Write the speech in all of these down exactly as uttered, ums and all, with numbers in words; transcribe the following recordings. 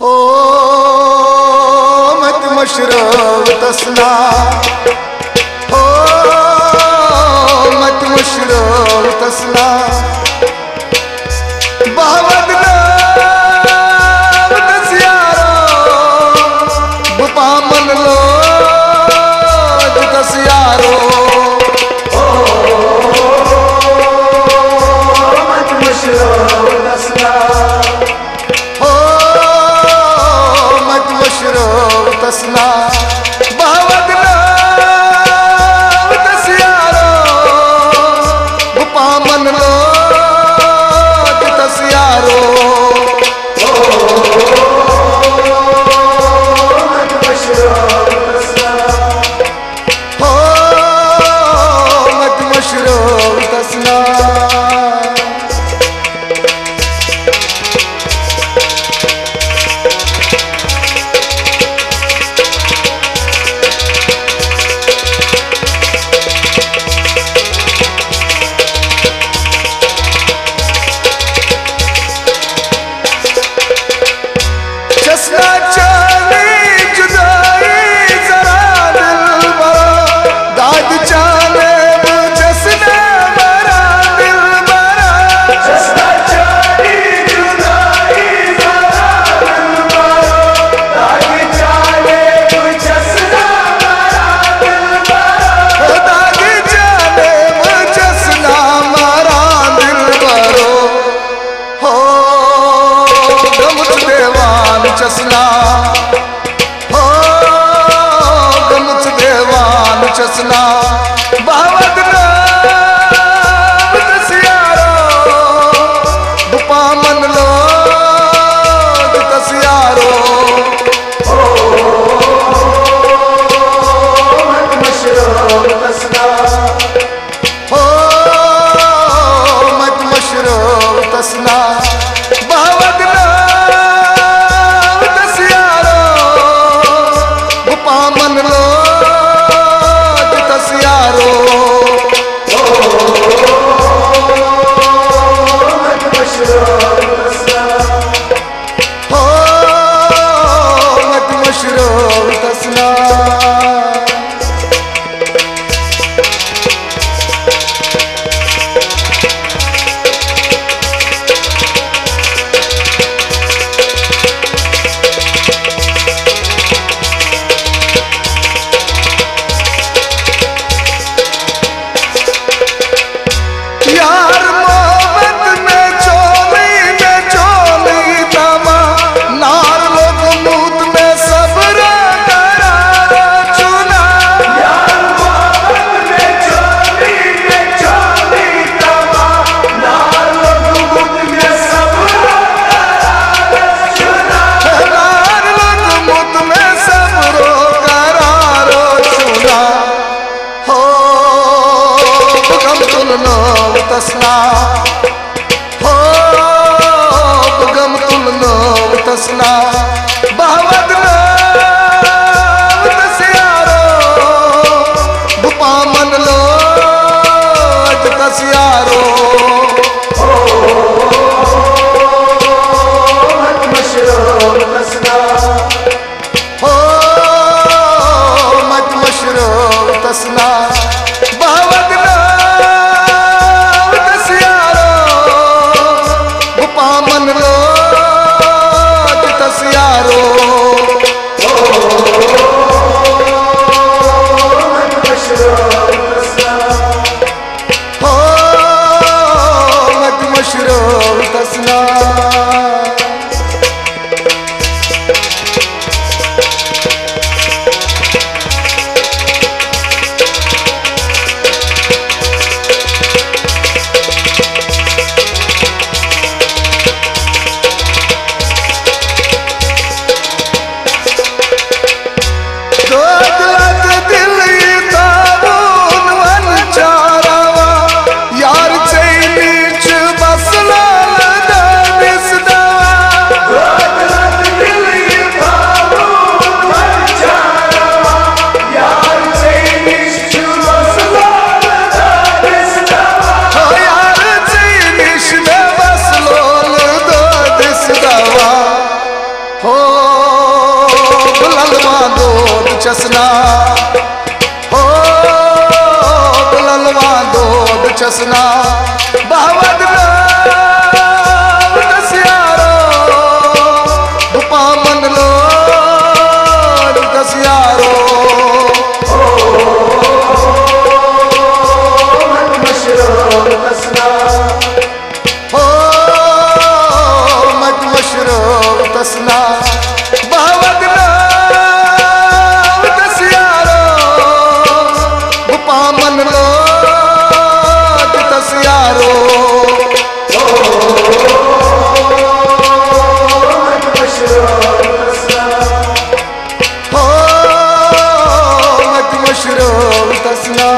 ہو مت مشرو تسنا، ہو مت مشرو تسنا، بہود ناو تسیارو، بپامن لو تسیارو۔ ہو مت مشرو تسنا، ہو مت مشرو تسنا، بہود ناو تسیارو، بپامن لو تسیارو۔ ہو مت مشرو تسنا، ہو مت مشرو تسنا۔ چسنا چانی جدائی ذرا دلبرا، داد چانے بو چسنا مرا دلبرا۔ چسنا چانی جدائی ذرا دلبرا، داد چانے بو چسنا مرا دلبرا۔ داد چانے بو چسنا مرا دلبرو۔ ہو گمت دیوان چسنا، ہو گمت دیوان چسنا، بہود ناو تسیارو، بپامن لو تسیارو۔ ہو مت مشرو تسنا، ہو مت مشرو تسنا، بہود ناو تسیارو، بپامن لو تسیارو۔ ہو مت مشرو تسنا، ہو مت مشرو تسنا۔ یار محبت میں چولی میں چولی تما، نار لوگ موت میں صبر کرا چنا۔ یار محبت میں چولی میں چولی تما، نار لوگ موت میں صبر کرا چنا۔ نار لوگ موت میں صبر کرا چنا۔ ہو بغم تلنو تسنا، ہو بغم تلنو تسنا، بہود ناو تسیارو، بپامن لو تسیارو۔ ہو مت مشرو تسنا، ہو مت مشرو تسنا، بہود ناو تسیارو، بپامن لو تسیارو۔ بہٕ للوان دود چھَس نا، ہو، بہٕ للوان دود چھَس نا، بہٕ وَدناوٕ تَس یارو، بہٕ پامَن لوڈ تَس یارو۔ ہو، مَتہِ مٔشرٲو تَس نا۔ ہو، مَتہِ مٔشرٲو تَس نا، بہٕ وَدناوٕ تَس یارو، بہٕ پامَن لوڈ تَس یارو۔ ہو، مَتہِ مٔشرٲو تَس نا۔ ہو، مَتہِ مٔشرٲو تَس نا۔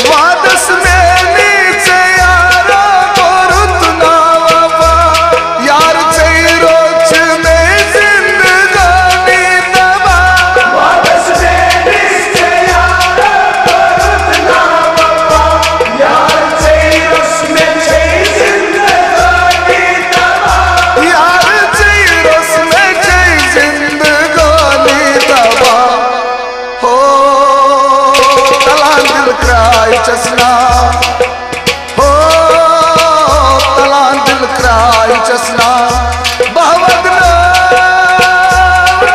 وعدس میٛانہِ ژےٚ یارا کوٚرُتھ نا وفا، یار ژےٚ روٚچھ مے زندگانی تباہ۔ وعدس میٛانہِ ژےٚ یارا کوٚرُتھ نا وفا، یار ژےٚ روٚچھ مے زندگانی تباہ۔ یار ژےٚ روٚچھ مے زندگانی تباہ۔ ہو، تلان دل کرٛاے چھَس نا۔ ہو، تلان دل کرٛاے چھَس نا۔ بہٕ وَدناوٕ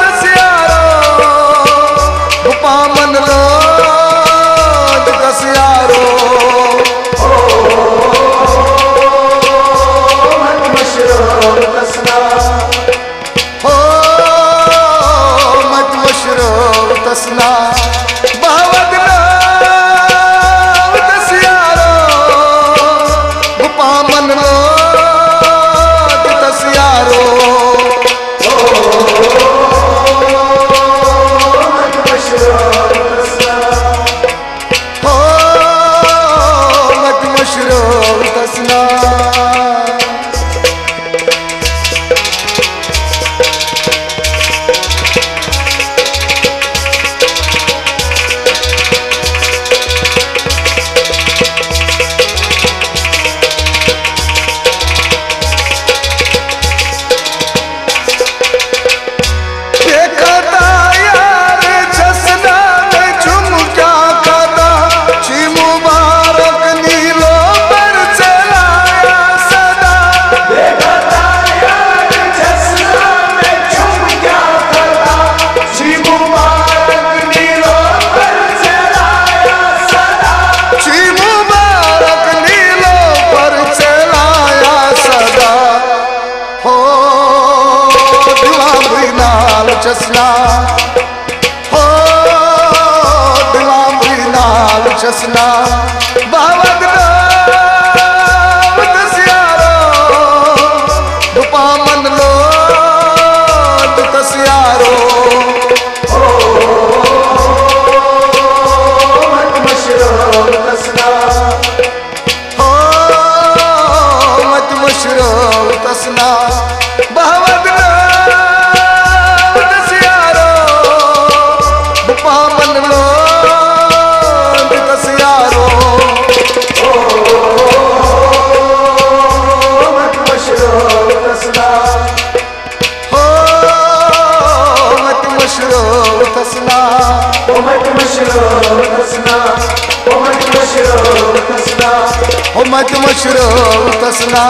تَس یارو، بہٕ پامَن لوڈ تَس یارو۔ ہو، مَتہِ مٔشرٲو تَس نا۔ ہو، مَتہِ مٔشرٲو تَس نا۔ بہٕ وَدناوٕ تَس یارو، بہٕ پامَن لوڈ تَس یارو۔ ہو، مَتہِ مٔشرٲو تَس نا۔ ہو، مَتہِ مٔشرٲو تَس نا۔ بے خطا یار چھَس نا، مےٚ چھُم کیٛاہ خطا، چھی مُبارک نیٖلو پر ژےٚ لایا صدا۔ بے خطا یار چھَس نا، مےٚ چھُم کیٛاہ خطا، چھی مُبارک نیٖلو پر ژےٚ لایا صدا۔ چھی مُبارک نیٖلو پر ژےٚ لایا صدا۔ ہو، دِوان بٕے نال چھَس نا۔ ہو، دِوان بٕے نال چھَس نا۔ بہٕ وَدناوٕ تَس یارو، بہٕ پامَن لوڈ تَس یارو۔ ہو، مَتہِ مٔشرٲو تَس نا۔ ہو، مَتہِ مٔشرٲو تَس نا۔ بہٕ وَدناوٕ تَس یارو، بہٕ پامَن لوڈ تَس یارو۔ ہو، مَتہِ مٔشرٲو تَس نا۔ ہو، مَتہِ مٔشرٲو تَس نا۔ ہو، مَتہِ مٔشرٲو تَس نا۔ ہو، مَتہِ مٔشرٲو تَس نا۔ ہو، مَتہِ مٔشرٲو تَس نا۔